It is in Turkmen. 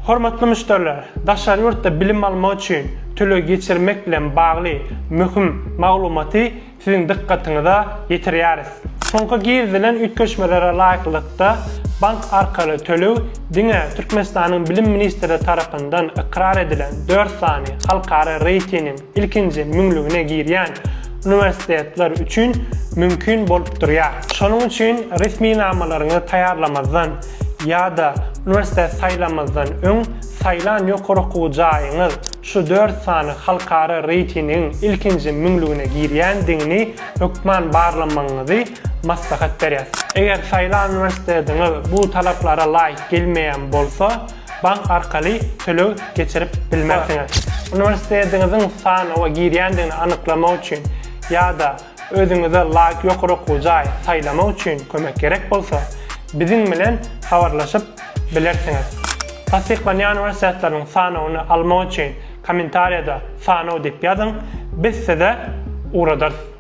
Hormatly müşderiler, daşary ýurtda bilim almak üçin töleg geçirmek bilen bagly möhüm maglumaty siziň dykgatyňyza ýetirýäris. Soňky girizilen üýtgeşmelere laýyklykda, bank arkaly töleg diňe Türkmenistanyň Bilim ministrligi tarapyndan ykrar edilen dört sany halkara reýtingiň ilkinji müňlügine girýän uniwersitetler üçin mümkin bolup durýar. Şonuň üçin resminamalaryňyzy taýýarlamazdan ýa-da uniwersitet saýlamazdan öň saýlan ýokary okuw jaýyňyz şu dört sany halkara reýtingiň ilkinji müňlügine girýändigini hökman barlamagyňyzy maslahat berýäs. Eger saýlan uniwersitetiňiz bu talaplara laýyk gelmeýän bolsa, bank arkaly töleg geçirip bilmersiňiz. Uniwersitetiňiziň sanawa girýändigini anyklamak üçin ýa-da özüňize laýyk ýokary okuw jaý saýlamak üçin kömek gerek bolsa, biziň bilen habarlaşyp bilersiňiz. Tassyklanýan uniwersitetleriň sanawyny almak üçin kommentariýada sanaw diýip ýazyň, biz size ugradarys.